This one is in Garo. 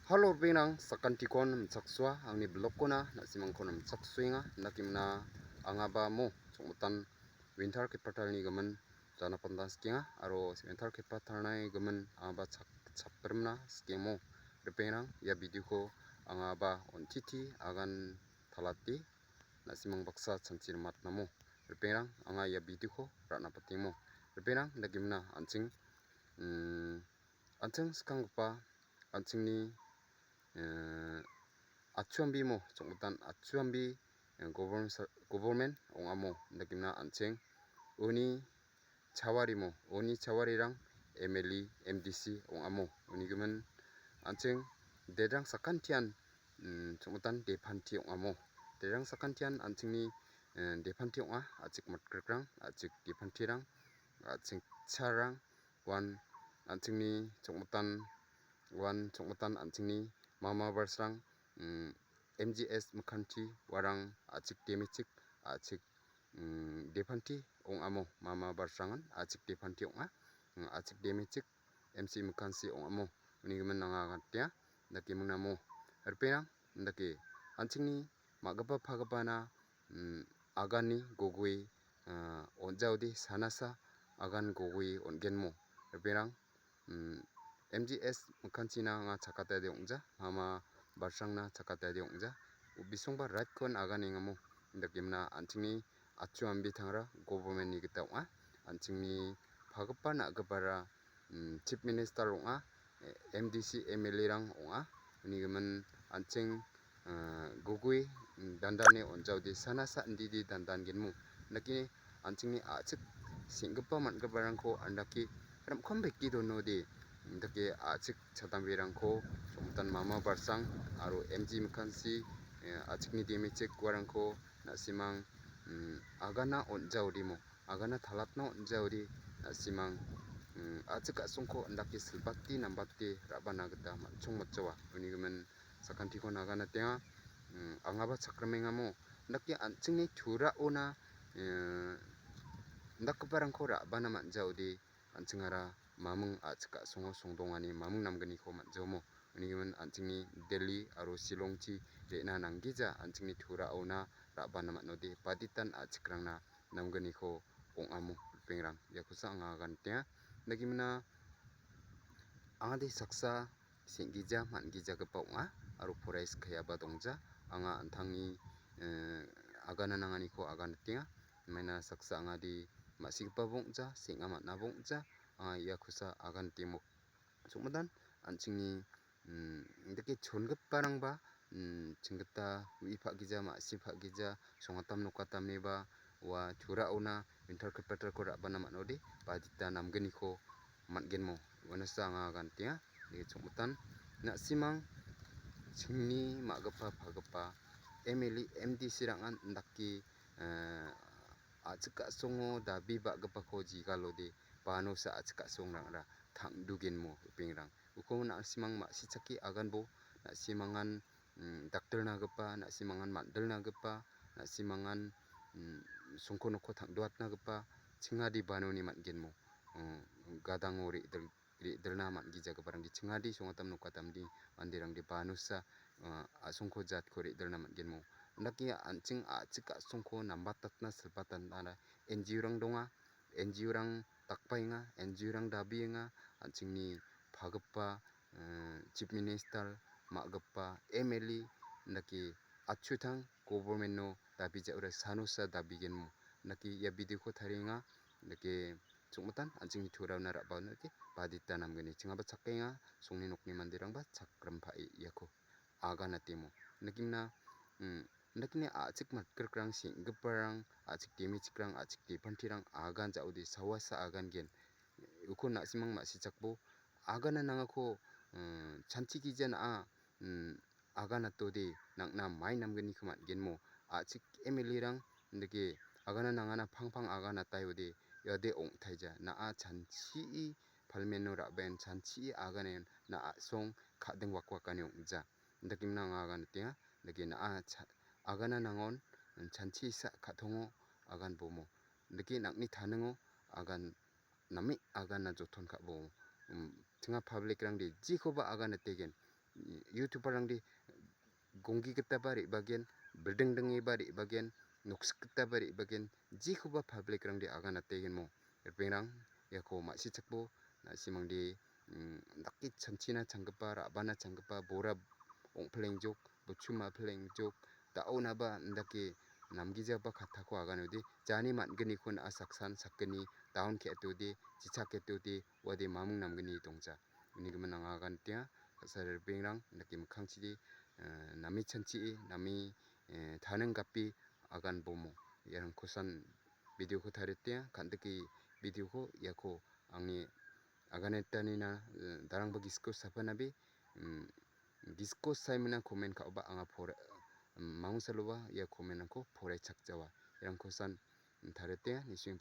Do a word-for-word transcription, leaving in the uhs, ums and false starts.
Halo, ripengrang, sakantikon nimchaksoa, angni blogkona na·simangko nimchaksoenga. Indakimna angaba mo chongmitan winter capitalni gimin jana panda sikenga, aro winter capitalni gimin angaba chak-, chaprimna sikemo. Ripengrang, ia videoko angaba on·titi agan talate na·simang baksa chanchi rimatnamo. Ripengrang, anga ia videoko ra·na patengmo. Ripengrang, indakimna an·ching, mm, an·ching skanggipa, an·chingni, eh, achuambimo, chongmitan achuambi, eh, govern-, government ong·amo, indakimna an·ching uni chawarimo, uni chawarirang M L A, M D C ong·amo. Uni gimin an·ching derang sakantian, mm, chongmitan depanti ong·amo. Derang sakantian an·chingni, eh, depanti ong·a, a·chik mitkrikrang, a·chik depantirang, a·chik charang, uan an·chingni chongmitan, uan chongmitan an·chingni mama barsrang, mm, M G S mikkanti uarang a·chik demechik, a·chik, mm, depanti ong·amo. Mama barsrangan a·chik depanti ong·a. Mm, a·chik demechik M C mikkansi ong·amo. Uni gimin anga agantea. Indake mingnamo. Ripengrang, indake an·chingni ma·gipa pagipana, mm, agani gogoi, ah, on·jaode sanasa agan gogoi on·genmo. Ripengrang, mm, M G S mikkanchina anga chakatade ong·ja, mama barsrangna chakatade ong·ja. Bisongba right-kon aganengamo, indakemna an·chingni achu ambitangra government-ni gita ong·a. An·chingni pagipa na·gipara, mm, Chief Minister ong·a, M D C, M L A-rang ong·a. Uni gimin an·ching ah, gugui, mm, dandane on·jaode sanasa indide dandangenmo. Indake an·chingni a·chik seng·gipa man·giparangko andake rim·kom beke donode, indake a·chik chadamberangko chongmitan mama barsang aro M G mikkansi, eh, a·chikni demechik uarangko na·simang, mm, agana on·jaodemo. Agana talatna on·jaode na·simang, mm, a·chik a·songko indake silbate nambate ra·bana gita man·chongmatjawa. Uni gimin sakantiko naganatenga, mm, angaba chakrimengamo. Indake an·chingni turaona, eh, indakgiparangko ra·bana man·jaode an·chingara maming a·chik a·songo songdongani maming namgniko man·jaomo. Uni gimin an·chingni Delhi aro Shillongchi re·na nanggija an·chingni turaona ra·bana man·ode baditan a·chikrangna namgniko ong·amo ripengrang. Iakosa anga agantenga. Indakemina angade saksa seng·gija man·gijagipa ong·a aro poraie skaiaba dongja. Anga an·tangni, eh, agana nanganiko agantenga. Maina saksa angade ma·sigipa bong·ja, seng·a man·a bong·ja. Anga iakosa agantemo. Chongmitan an·chingni, mm, indake chongiparangba, mm, chinggita u·i pa·gija, ma·si pa·gija, songatam nokatamniba ua turaona winter capitalko ra·bana man·ode badita namgniko man·genmo. Uanasa anga agantenga. Indake chongmitan na·simang chingni ma·gipa pagipa M L A, M D C-rangan indake, eh, a·chik a·songo dabi ba·gipako jigalode banosa a·chik a·songrangara tang·dugenmo ripengrang. Uko na·simang ma·sichake aganbo, na·simangan, mm, dakdilnagipa, na·simangan man·dilnagipa, na·simangan, mm, songko nokko tang·duatnagipa chingadi banoni man·genmo. Mm, gadango re·dil-, re·dilna man·gijagiparangde chingadi songatam nokatamde manderangde banosa, ah, a·songko jatko re·dilna man·genmo. Indake an·ching a·chik a·songko nambatatna silbatatnara N G O-rang donga. N G O-rang dakbaenga, N G O-rang dabienga, an·chingni pagipa, eh, Chief Minister, ma·gipa M L A, indake achutang government-o dabi ja·ora sanosa dabigenmo. Indake ia videoko tarienga, indake chongmitan an·chingni turaona ra·baona dake badita namgni chingaba chakenga, songni nokni manderangba chakrimpae iako aganatemo. Indakemna, mm, indakemni a·chik matgrikrang, seng·giparang, a·chik demechikrang, a·chik depantirang agan ja·ode sawasa agangen. Uko na·simang ma·sichakbo agana nangako, mm, chanchi gija na·a, mm, aganatode nang·na mai namgniko man·genmo. A·chik M L A-rang indake agana nangana pangpang aganataiode iade ong·taija. Na·a chanchie palmeno ra·baen chanchie aganen na·a a·song ka·ding wakwakani ong·ja. Indakemna anga aganatenga. Indake na·a cha-, agana nangon chanchisa ka·tongo agan bomo. Indake nang·ni taningo agan name agana joton ka·bo. Um, chinga public-rangde jikoba aganategen. YouTuberrangde gonggigitaba re·bagen, bildingdingeba re·bagen, noksgitaba re·bagen, jekoba publicrangde aganategenmo. Ripengrang, iako ma·sichakbo, na·simangde, mm, dake chanchina changgipa, ra·bana changgipa, bora ong·pilengjok, bochuma pilengjok, da·onaba indake namgijaba kattako aganode, jani man·gniko na·a saksan sakgni, daon ke·atode, chichak ke·atode, uade mamung namgni dongja. Uni gimin anga agantenga, ka·sa ripengrang, indake mikkangchide, eh, name chanchie, name, eh, taning gape agan bomo. Iarangkosan videoko tariatenga, kandike videoko iako angni aganaitanina, eh, darangba gisiko sapanabe, mm, gisiko saimina comment ka·oba anga pore-, mm, mangsalova ia commentrangko poraichakjawa. Iarangkosan tariatenga, nising